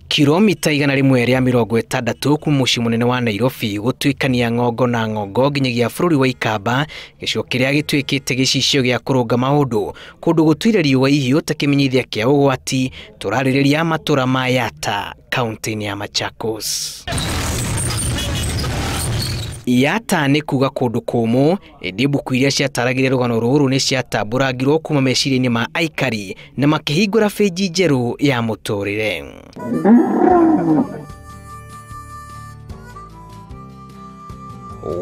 Kilomita 160 kuma mũciĩ mũnene wa Nairobi gũtuĩkania ng'ongo na ng'ongo nginyagia bũrũri wa Ikamba, gĩcigo kĩrĩa gĩtuĩkĩte gĩcicio gĩa kũrũnga maũndũ kũndũ gũtũire riũa ihiũ ta kĩmenyithia kĩa ũgwati. Tũrarĩrĩria matũra ma Yatta kaunti-inĩ ya Machakos. Yatta nĩ kuga kũndũ kũmũ, ĩndĩ mbuku iria ciataragĩria rũgano rũrũ nĩ ciatambũrangirwo kuma meciria-inĩ ma aikari na makĩhingũra benji njerũ ya mũtũrĩre.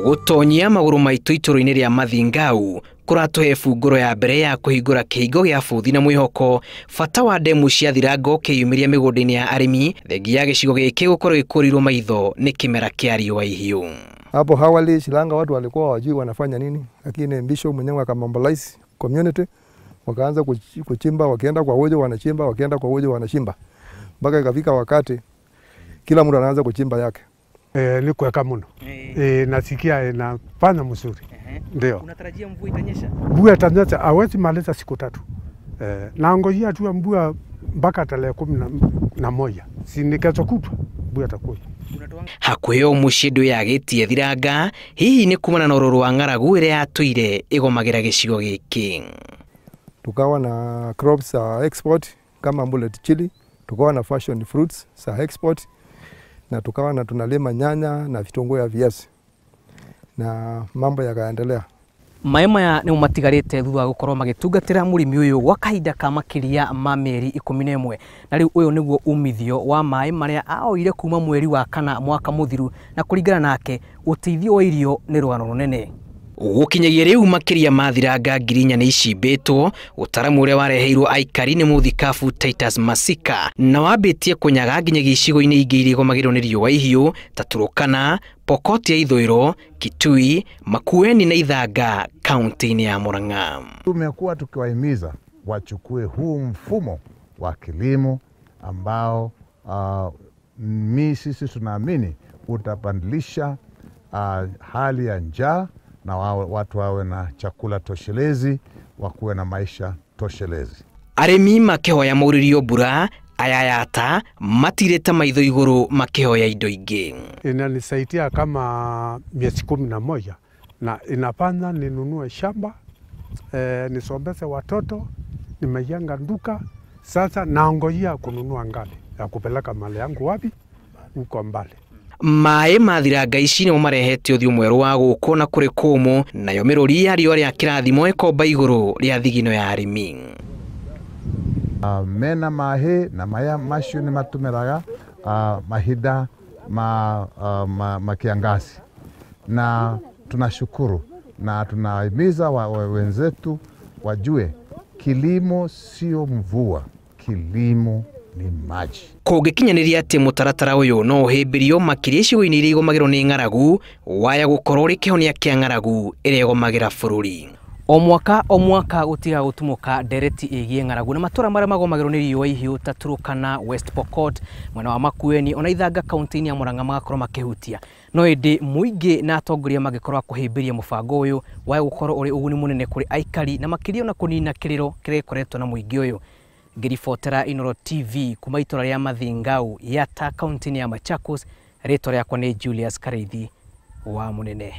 Gũtonyia magũrũ maitũ itũũra-inĩ rĩa Mathingau kũratũhe bungũro ya mbere ya kũhingũra kĩhingo gĩa bũthi na mwĩhoko. Bata wa ndemu cia Thirango ũkĩyumĩria mĩgũnda-inĩ ya arĩmi, thengia ya gĩcigo gĩkĩ gũkorwo gĩkũrĩirwo maitho nĩ kĩmera kĩa riũa ihiũ. Hapo awali Shilanga watu walikuwa hawajui wanafanya nini, lakini Bishop mwenyewe akamobilize community, wakaanza kuchimba, wakienda kwa wojo wanachimba, wakienda kwa wojo wanachimba, mpaka ikafika wakati kila mtu anaanza kuchimba yake. Ni kuweka muno. Nasikia inafanya mzuri. Ndio. Unatarajia mvua itanyesha? Mvua itanyesha, hawezi maliza siku tatu. Na ngojea tu mvua mpaka tarehe 11. Si ni kesho kutwa mvua itakuja. Hakuhĩ o mũciĩ ndũ yagĩtie Thiranga, hihi nĩ kumana na ũrũrũ wa ng'aragu ĩrĩa yatũire ĩgomagĩra gĩcigo gĩkĩ. Tukawa na crops za export kama bullet chili, tukawa na fashion fruits za export, na tukawa na tunalima nyanya na vitunguu ya viazi, na mambo yakaendelea. Maĩ maya nĩmo matigarĩte thutha wa gũkorwo magĩtungatĩra mũrĩmi ũyũ gwa kahinda ka makĩria ma mĩeri 11, na rĩu ũyũ nĩguo umithio wa maĩ marĩa aoire kuma mweri wa kana mwaka mũthiru, na kũringana nake ũteithio wa irio nĩ rũgano rũnene. Gũkinyagia rĩu makĩria ma Thiranga 4,000 nĩ icimbĩtwo, ũtaramu ũrĩa wareheirwo aikari nĩ mũthikabu Titus Masika, na wambĩtie kũnyaga nginyagia icigo-inĩ ingĩ iria igomagĩrwo nĩ riũa ihiũ ta Turkana, Pokot ya Ithũĩro, Kitui, Makueni na Ithanga kaunti-inĩ ya Murang'a. Tumekuwa tukiwahimiza wachukue huu mfumo wa kilimo ambao sisi tunaamini utabadilisha hali ya njaa na watu wawe na chakula toshelezi, wakuwe na maisha toshelezi. Arĩmi makĩhoya maurĩrio mbura, aya Yatta matirĩte maitho igũrũ makĩhoya indo ingĩ. Inanisaidia kama miezi 11 na inafanya ninunue shamba, nisombeze watoto, nimejenga duka. Sasa naongojea kununua ngali ya kupeleka mali yangu wapi huko mbali. Maĩ ma Thiranga ici nĩmo marehete ũthiũ mwerũ wa gũkũ na kũrĩ kũmũ, nayo mĩrũri ya riũa rĩa kĩrathimo ĩkomba igũrũ rĩa thigino ya arĩmi. Mena mahe na maya macio nĩ matũmĩraga mahinda ma kiangazi, na tunashukuru na tunahimiza wenzetu wajue kilimo sio mvua, kilimo ni maji. Kũngĩkinyanĩria atĩ mũtaratara ũyũ no ũhĩmbĩrio makĩria icigo-inĩ iria igomagĩrwo nĩ ng'aragu, waya gũkorwo ũrĩ kĩhonia kĩa ng'aragu ĩrĩa ĩgomagĩra bũrũri. O mwaka o mwaka gũtiga gũtumũka ndereti ĩgiĩ ng'aragu na matũra marĩa magomagĩrwo nĩ riũa ihiũ ta Turkana, West Pokot, mwena wa Makueni ona Ithanga kaunti-inĩ ya Murang'a magakorwo makĩhutia. No ĩndĩ mũingĩ na atongoria magĩkorwo a kũhĩmbĩria mũbango ũyũ waya gũkorwo ũrĩ ũguni mũnene kũrĩ aikari na makĩria ona kũnina kĩrĩro kĩrĩa gĩkoretwo na mũingĩ ũyũ. Ngĩribotera Inooro TV kuma itũra rĩa Mathingau, Yatta kaunti-inĩ ya Machakos, rĩtwa rĩakwa nĩ Julius Kariithi wa Mũnene.